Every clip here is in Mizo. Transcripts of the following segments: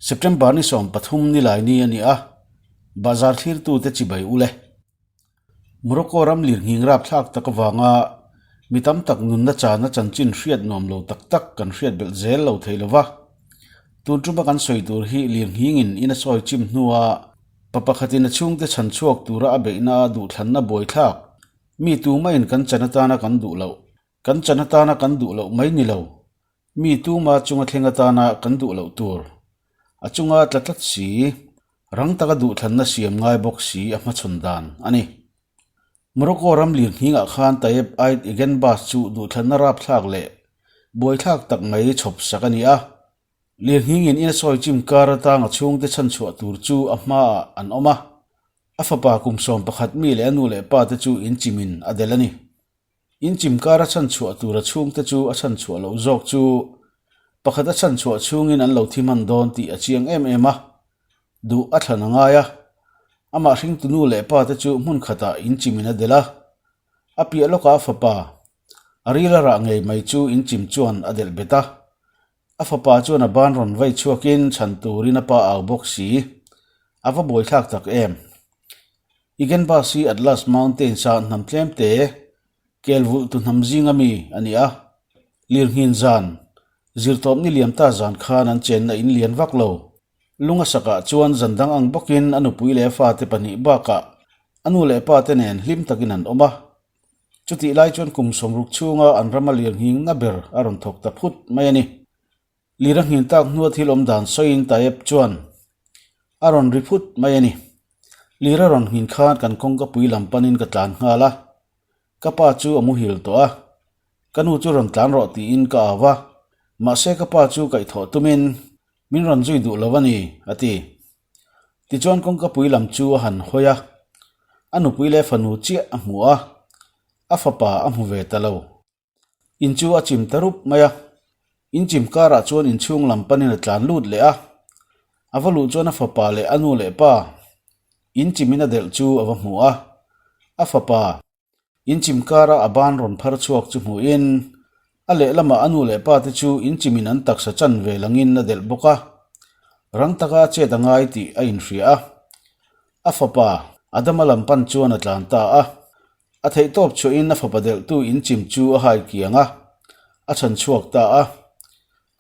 September ni 13 nilai ni a ni a, bahzar thlirtute chibai ule. Morocco ram lirnghing rapthlak tak avanga mi tam tak nunna chana chanchin hriat nuam lo tak tak kan hriat belh zel lo thei lova. Tun tuma kan sawi tur hi lirnghingin in a sawi chim hnua pa pakhatin a chhungte chhan chhuak tura a beihna a duhthlanna buaithlak mi tumahin kan chan atana kan duh loh kan chan atana kan duh loh mai ni lo Mi tuma chunga thleng atana kan duh loh tur a chunga tla tlat si, rang taka duhthlanna siam ngai bawk si a hmachhawn dan a ni. Morocco ram lirnghingah khan Tayeb Ait Egenbas chu duhthlanna rapthlak leh buaithlak tak mai chhawp sak a ni a. Lirnghingin in a sawi chim kar atanga chhungte chhanchhuah tur chu a hmaah an awm a, a fapa kum 11 mi leh a nu leh pa te chu inchimin a delh a ni. In chim kar a chhan chhuah tur a chhungte chu a chhan chhuah loh zawk chu pakhat a chhan chhuah chhungin an lo thi hman dawn tih a chiang em em a, duh a thlan a ngai a. Amah hringtu nu leh pa te chu hmun khatah in chimin a delh a, a piah lawkah a fapa a ril a rah ngei mai chu in chim chuan a delh bet a. A fapa chuan a ban rawn vei chhuakin chhan turin a pa au bawk si. A va buaithlak tak em! Igenbas hi Atlas Mountains a hnam tlemte kel vulh tu hnam zinga mi a ni a. Lirnghin zan, zirtawpni liam ta zan khan an chenna in lian vak lo. Lung a sakah chuan zan dang ang bawkin a nupui leh a fate pahnih bakah a nu leh pate nen hlim takin an awm a. Chutih lai chuan kum 60 chhunga an rama lirnghing na ber a rawn thawk ta phut mai a ni. Lir a nghin tak hnua thil awm dan sawiin Tayeb chuan a rawn ri phut mai a ni. Lir a rawn nghin khan kan kawngka pui lam panin ka tlan nghal a. Ka pa chu a muhil tawh a. Ka nu chu rawn tlan rawh tiin ka au a. Mahse ka pa chu kaihthawh tumin min rawn zui duh lo a ni, a ti. Tichuan kawngka pui lam chu a han hawi a. A nupui leh fanu chiah a hmu a. A fapa a hmu ve ta lo. In chu a chim ta rup mai a, in chim karah chuan inchhung lam panin a tlan lut leh a, a va luh chuan a fapa leh a nu leh pa in chimin a delh chu a va hmu a, a fapa in chim kara a ban rawn phar chhuak chu hmuhin a lehlamah a nu leh pa te chu in chimin an taksa chan ve langin a delh bawk a, rang taka a chet a ngai tih a inhria a, a fapa Adama lam pan chuan a tlan ta a. A theihtawp chhuahin a fapa delhtu inchim chu a hai kiang a, a chhan chhuak ta a.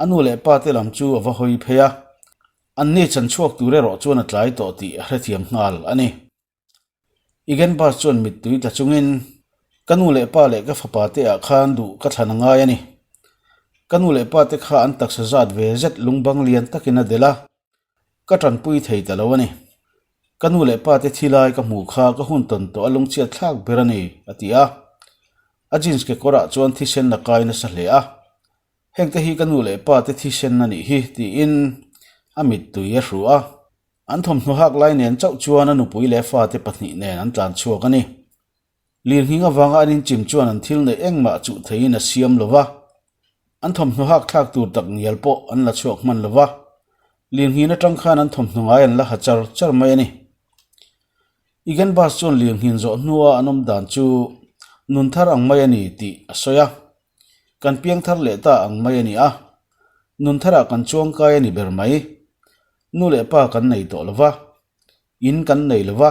A nu leh pa te lam chu a va hawi phei a, anni chhan chhuak tur erawh chuan a tlai tawh tih a hrethiam nghal a ni. Egenbus chuan mittui tla chungin, Ka nu leh pa leh ka fapa te ah khan duh ka thlan a ngai a ni. Ka nu leh pa te kha an taksa zat ve zet lungbang lian takin a delh a, Ka tanpui thei ta lo a ni. Ka nu leh pa te thi lai ka hmuh kha ka hun tawn tawh a lungchhiat thlak ber a ni, a ti a. A jeans kekawrah chuan thisen a kai nasa hle a. Hengte hi ka nu leh pa te thisen a nih hi, tiin a mittui a hru a. An thawmhnaw hak lai nen chauh chuan a nupui leh fate pahnih nen an tlan chhuak a ni. Lirnghing avanga an inchim chuan an thil neih engmah chuh theiin a siam lo va, an thawmhnaw hak thlak tur tak ngial pawh an la chhuak hman lo va, lirnghin atang khan an thawmhnaw ngai an la ha char char mai a ni. Egan bus chuan lirnghin zawh hnua an awm dan chu nun thar ang mai a ni tih a sawi a, kan piang thar leh ta ang mai a ni a, nun tharah kan chuangkai a ni ber mai. Nu leh pa kan nei tawh lo va, in kan nei lo va,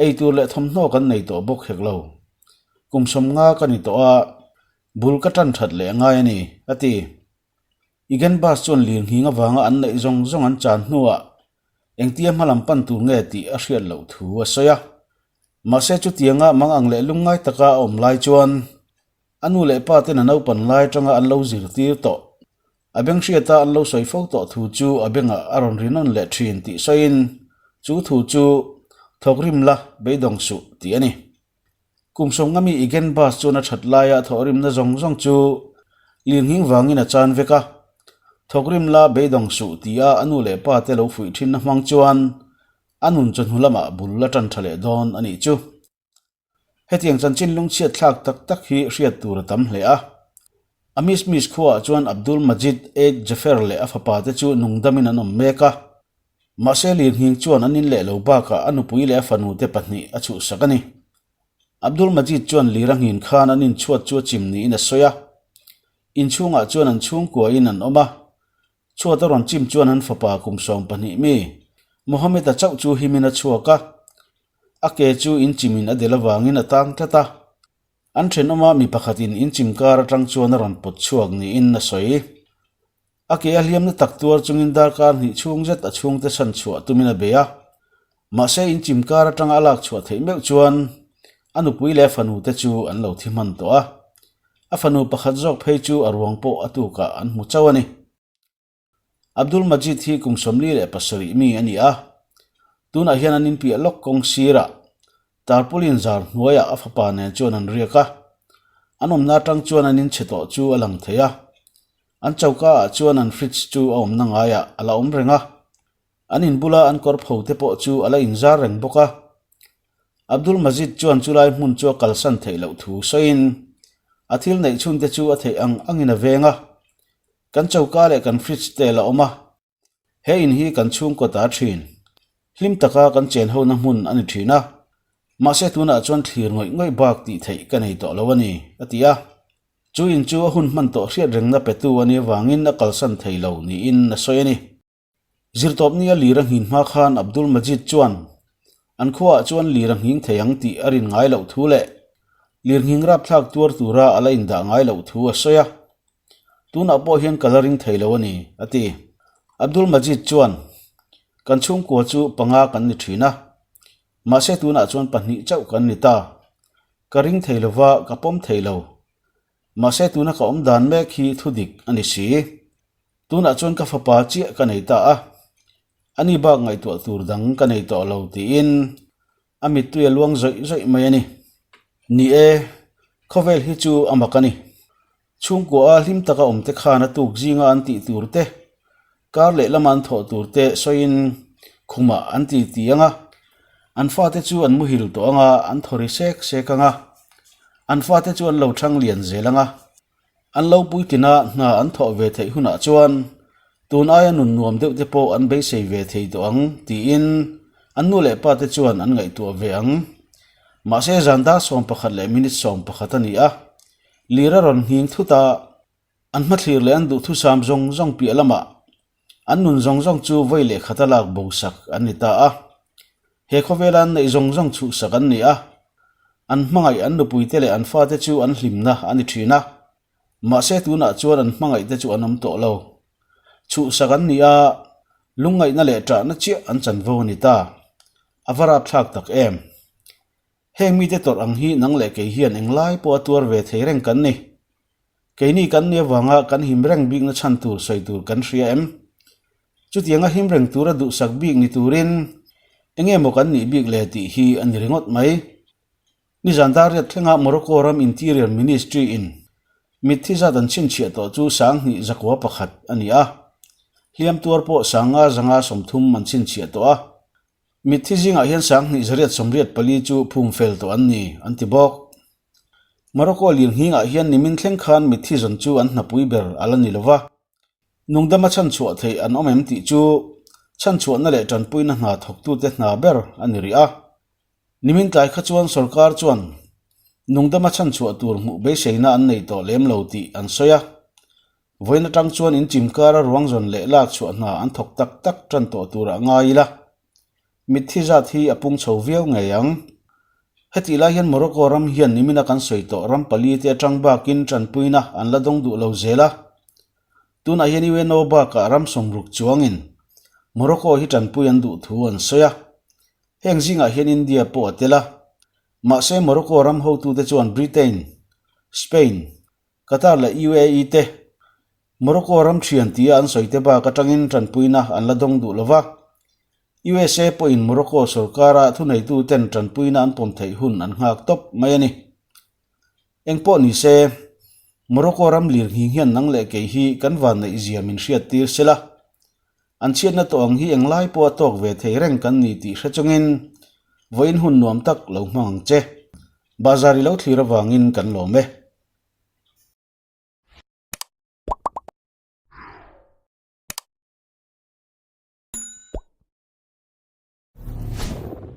Eitur leh thawmhnaw kan nei tawh bawk hek lo. Kum 50 ka ni tawh a, bul ka tan that leh a ngai a ni, a ti. Egan bus chuan lirnghing avanga an neih zawng zawng an chan hnuah engtia hmalam pan tur nge tih a hriat loh thu a sawi a. Mahse chutianga mang ang leh lungngai taka a awm lai chuan a nu leh pa ten a naupan lai atanga an lo zirtir tawh. A beng hriata an lo sawi fo tawh thu chu a bengah a rawn ri nawn leh thin tih sawiin chu thu chu thawk rim la beidawng suh tih a ni. Kum 50 mi Egan bus chuan a that laia thawh rimna zawng zawng chu lirnghing vangin a chan vek a. Thawk rim la beidawng suh tia a nu leh pa te lo fuih thinna hmang chuan a nun chawhnu lamah bul a tan tha leh dawn a nih chu. Hetiang chanchin lungchhiat thlak tak tak hi hriat tur a tam hle a. Amismis khuaah chuan Abdul Majid Eid Jafer leh a fapa te chu nungdamin an awm mek a. Mahse lirnghing chuan an in leh lo bakah a nupui leh a fanu te pahnih a chhuhsak a ni. Abdul Majid chuan lir a nghin khan an inchhuat chu a chim niin a sawi a. Inchhungah chuan an chhungkuain an awm a. Chhuat a rawn chim chuan an fapa kum 12 mi Mohammed-a chauh chu himin a chhuak a, a ke chu in chimin a del avangin a tang tlat a. An thenawma mi pakhatin in chim kar atang chuan a rawn pawt chhuak niin a sawi. A ke a hliamna tak tuar chungin darkar hnih chhung zet a chhungte chhan chhuah tumin a bei a. Mahse in chim kar atanga a lak chhuah theih meuh chuan a nupui leh a fanu te chu an lo thi hman tawh a. A fanu pakhat zawk phei chu a ruang pawh a tukah an hmu chauh a ni. Abdul Majid hi kum 47 mi a ni a. Tunah hian an inpiah lawk kawng sirah tarpaulin zar hnuaiah a fapa nen chuan an riak a. An awmna atang chuan an inchhe tawh chu a lang thei a. An choka ah chuan an fridge chu a awmna ngaiah a la awm reng a. An inbula an kawr pho te pawh chu a la inzar reng bawk a. Abdul Majid chuan chulai hmun chu a kalsan theih loh thu sawiin a thil neih chhun te chu a theih ang angin a veng a. Kan choka leh kan fridge te la awm a, he in hi kan chhungkaw ta thin. Hlim taka kan chen hona hmun a ni thin a, mahse tunah chuan thlir ngawih ngawih bak tih theih ka nei tawh lo a ni, a ti a. Chu in chu a hun hman tawh hriat rengna petu a nih avangin a kalsan thei lo niin a sawi a ni. Zirtawpni a lir a nghin hma khan Abdul Majid chuan an khuaah chuan lir a nghing thei ang tih a rin ngai loh thu leh lir nghing rapthlak tuar tura a la indah ngai loh thu a sawi a. Tunah pawh hian ka la ring thei lo a ni, a ti. Abdul Majid chuan, Kan chhungkua chu panga kan ni thin a, mahse tunah chuan pahnih chauh kan ni ta. Ka ring thei lo va, ka pawm thei lo. Mahse tuna ka awm dan mek hi thudik a ni si. Tunah chuan ka fapa chiah ka nei ta a, ani bak ngaihtuah tur dang ka nei tawh lo tiin a mittui a luang zawih zawih mai a ni. Ni e, khawvel hi chu a mak a ni. Chhungkua a hlim taka awm te khan a tuk zinga an tih tur te, kar leh lama an thawh tur te sawiin khumah an ti ti ang a, an fate chu an muhil tawh ang a, an thaw ri sek sek ang a, an fate chu an lo thang lian zel ang a. An lo puitlina hna an thawh ve theih hunah chuan tun aia nun nuam deuh te pawh an beisei ve thei tawh ang tiin an nu leh pa te chuan an ngaihtuah ve ang. Mahse zan dar 11 leh minute 11 a ni a, lir a rawn nghing thut a, an hmathlir leh an duhthusam zawng zawng piah lamah an nun zawng zawng chu vawi leh khata lak bo sak an ni ta a. He khawvela an neih zawng zawng chhuhsak an ni a, an hmangaih an nupuite leh an fate chu an hlimna a ni thin a, mahse tunah chuan an hmangaihte chu an awm tawh lo. Chhuhsak an ni a, lungngaihna leh ṭahna chiah an chanvo a ni ta. A va rapthlak tak em! Heng mite tawrh ang hi nang leh kei hian englai pawh a tuar ve thei reng kan ni. Keini kan nia vanga kan him reng bikna chhan tur sawi tur kan hria em? Chutianga him reng tura duhsak bik ni turin eng emaw kan nih bik le tih hi a ni ringawt mai. Nizan Dariat thlenga Morocco ram Interior Ministry in mitthi zat an chhinchhiah tawh chu 2101 a ni a, hliam tuar pawh 530 an chhinchhiah tawh a. Mitthi zingah hian 2884 chu phum fel tawh an ni, an ti bawk. Morocco lirnghingah hian nimin thleng khan mitthi zawn chu an hnapui ber a la ni lo va. Nungdama chhanchhuah theih an awm em tih chu chhanchhuahna leh tanpuina hna thawktute hna ber a ni rih a. Nimin tlai kha chuan sorkar chuan nungdama chhanchhuah tur hmuh beiseina an nei tawh lem lo tih an sawi a. Vawiin atang chuan inchim kara ruang zawn leh lak chhuah hna an thawk tak tak tan tawh turah ngai ila. Mitthi zat hi a pung chho viau ngei ang. Hetih lai hian Morocco ram hian nimina kan sawi tawh ram pali te atang bakin tanpuina an la dawng duh lo zel a. Tunah hian UNO bakah ram sawmruk chuangin Morocco hi tanpui an duh thu an sawi a. Heng zingah hian India pawh a tel a. Mahse Morocco ram hotute chuan Britain, Spain, Qatar leh UAE te Morocco ram thian tia an sawi te bak atangin tanpuina an la dawng duh lova. USA pawhin Morocco sorkara thuneitu ten tanpuina an pawm theih hun an nghak tawp mai a ni. Eng pawh ni se, Morocco ram lir nghing hian nang leh kei hi kan van neih zia min hriat tir sela. An chhiatna tawh ang hi englai pawha tawk ve thei reng kan ni tih hre chungin vawiin hun nuam tak lo hmang ang che. Bazar i lo thlir avangin kan lawm e.